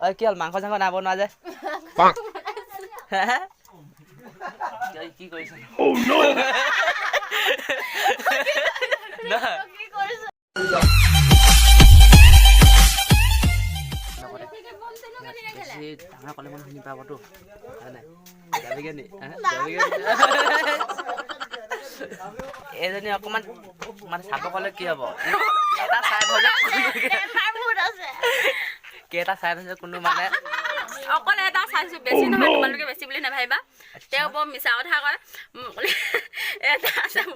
ঐ কি হ'ল, মাংস চাংস নাই বনোৱা যে? কি কৰিছ? বেছি ডাঙৰ ক'লে মানে শুনি পাবতো, হয় নাই? যাবিগে নি? এইজনী অকণমান মানে চাব ক'লে কি হ'ব, এটা চাই থৈছে, কেইটা চাই থৈছে কোনো মানে অকল এটা চাইছো, বেছি নহয়, তোমালোকে বেছি বুলি নাভাবিবা। তেওঁ বৰ মিছা কথা কয়। এটা চাব।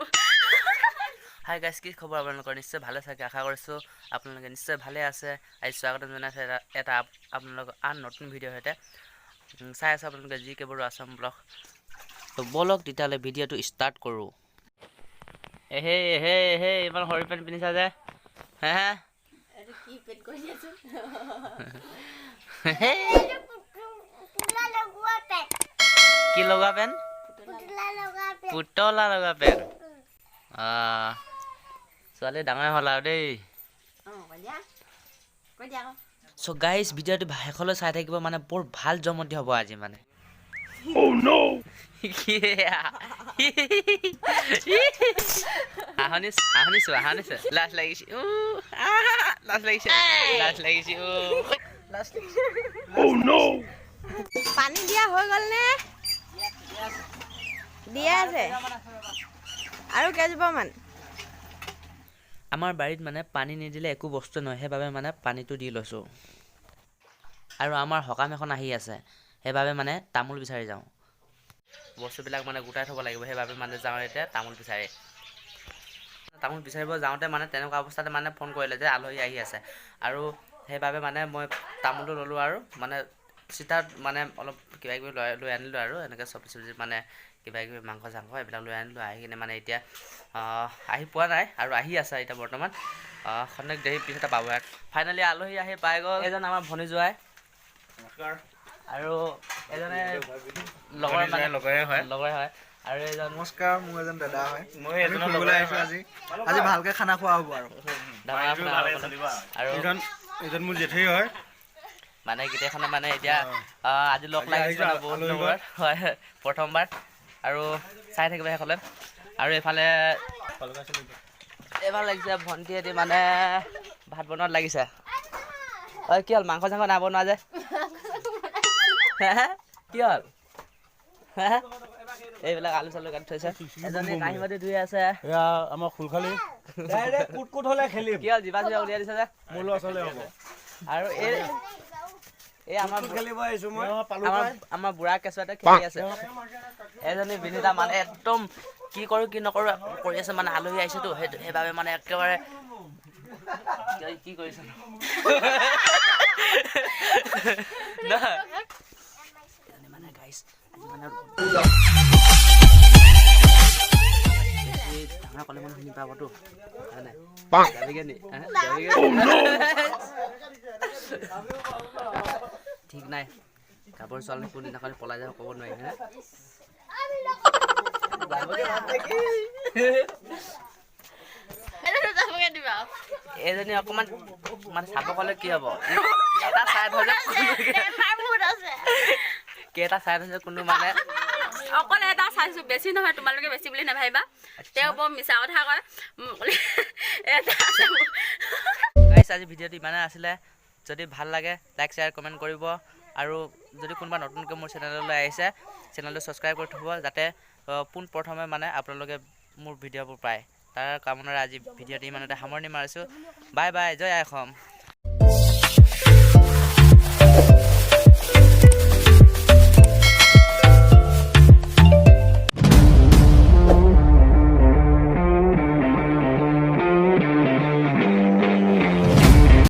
হাই গাইছ, কি খবৰ আপোনালোকৰ? নিশ্চয় ভালে থাকে, আশা কৰিছোঁ আপোনালোকে নিশ্চয় ভালে আছে। আজি স্বাগতম জনাইছে এটা আপোনালোকৰ আন নতুন ভিডিঅ'ৰ সৈতে। চাই আছে আপোনালোকে জি কে বড়ো আছাম ব্লগ। তো ব'লক তেতিয়াহ'লে ভিডিঅ'টো ষ্টাৰ্ট কৰোঁ। এহে হে হে, ইমান সৰু পেণ্ট পিন্ধিছা যে? হে কি লগোৱা পেণ্ট? পুতলা লগোৱা পেণ্ট। ছোৱালী ডাঙৰ হ'ল আৰু দেই। চ' গাইজ, ভিডিঅ'টো শেষলৈ চাই থাকিব, মানে বৰ ভাল জমতি হ'ব আজি মানে। হাঁহনিছো, লাজ লাগিছে, লাজ লাগিছে, লাজ লাগিছে। পানী দিয়া হৈ গ'ল নে? দিয়া আছে আৰু কেইজোপামান। আমাৰ বাৰীত মানে পানী নিদিলে একো বস্তু নহয়, সেইবাবে মানে পানীটো দি লৈছোঁ। আৰু আমাৰ সকাম এখন আহি আছে, সেইবাবে মানে তামোল বিচাৰি যাওঁ। বস্তুবিলাক মানে গোটাই থ'ব লাগিব, সেইবাবে মানে যাওঁ এতিয়া তামোল বিচাৰি। তামোল বিচাৰিব যাওঁতে মানে তেনেকুৱা অৱস্থাতে মানে ফোন কৰিলে যে আলহী আহি আছে, আৰু সেইবাবে মানে মই তামোলটো ল'লোঁ আৰু মানে চিতাত মানে অলপ কিবা কিবি লৈ লৈ আনিলোঁ, আৰু এনেকৈ চব্জি চব্জি মানে কিবা কিবি মাংস চাংস এইবিলাক লৈ আনিলোঁ। আহি কিনে মানে এতিয়া আহি পোৱা নাই আৰু আহি আছে এতিয়া বৰ্তমান, খন্তেক দেৰি পিছতে পাব। ফাইনেলি আলহী আহি পাই গ'ল। এজন আমাৰ ভনী জোঁৱাই আৰু এজনে লগৰ, মানে লগৰে হয়, লগৰে হয়। আৰু এজন নমস্কাৰ, মোৰ এজন দাদা হয়। মই এজনৰ ফুৰিবলৈ আহিছোঁ আজি, আজি ভালকে খানা খোৱা হ'ব আৰু। আৰু এজন মোৰ জেঠেই হয়। মানে গোটেইখনে মানে এতিয়া আজি লগ লাগিছে মানে বহুত দিনৰ হয়, প্ৰথমবাৰ। আৰু চাই থাকিব শেষলৈ। আৰু এইফালে এইবাৰ লাগিছে ভণ্টিহঁতি মানে ভাত বনোৱাত লাগিছে। ঐ কি হ'ল, মাংস চাংস নাই বনোৱা যে? কি হ'ল? এইবিলাক আলু চালু কাটি থৈছে। এজনী কাঁহী বাতি ধুই আছে। আমাৰ খুলখালি কি হ'ল, জিভা চিভা উলিয়াই দিছে যে? আৰু এই এই আমাৰ আমাৰ বুঢ়া কেঁচুৱাতে খেলি আছে। এজনী বিনিতা মানে একদম কি কৰোঁ কি নকৰোঁ কৰি আছে, মানে আলহী আহিছেতো, সেইটো সেইবাবে মানে একেবাৰে কি কৰিছে। মানে গাইছ, আজি মানে ডাঙৰ ক'লে মানে শুনি পাবতো, হয় নাই? যাবিগে নি? ঠিক নাই, গাভৰু ছোৱালী কোনদিনাখন পলাই যাব ক'ব নোৱাৰি। হে এইজনী অকণমান মানে চাব ক'লে কি হ'ব, এটা চাই থৈছে, কেইটা চাই থৈছে কোনো মানে অকল এটা চাইছো, বেছি নহয়, তোমালোকে বেছি বুলি নাভাবিবা। তেওঁ বৰ মিছা কথা কয়। এটা গাইছ, আজি ভিডিঅ'টো ইমানে আছিলে। যদি ভাল লাগে লাইক শ্বেয়াৰ কমেণ্ট কৰিব, আৰু যদি কোনোবা নতুনকৈ মোৰ চেনেললৈ আহিছে চেনেলটো ছাবস্ক্ৰাইব কৰি থ'ব, যাতে পোনপ্ৰথমে মানে আপোনালোকে মোৰ ভিডিঅ'বোৰ পায়। তাৰ কামনাৰে আজি ভিডিঅ'টো ইমানতে সামৰণি মাৰিছোঁ। বাই বাই, জয় আই অসম।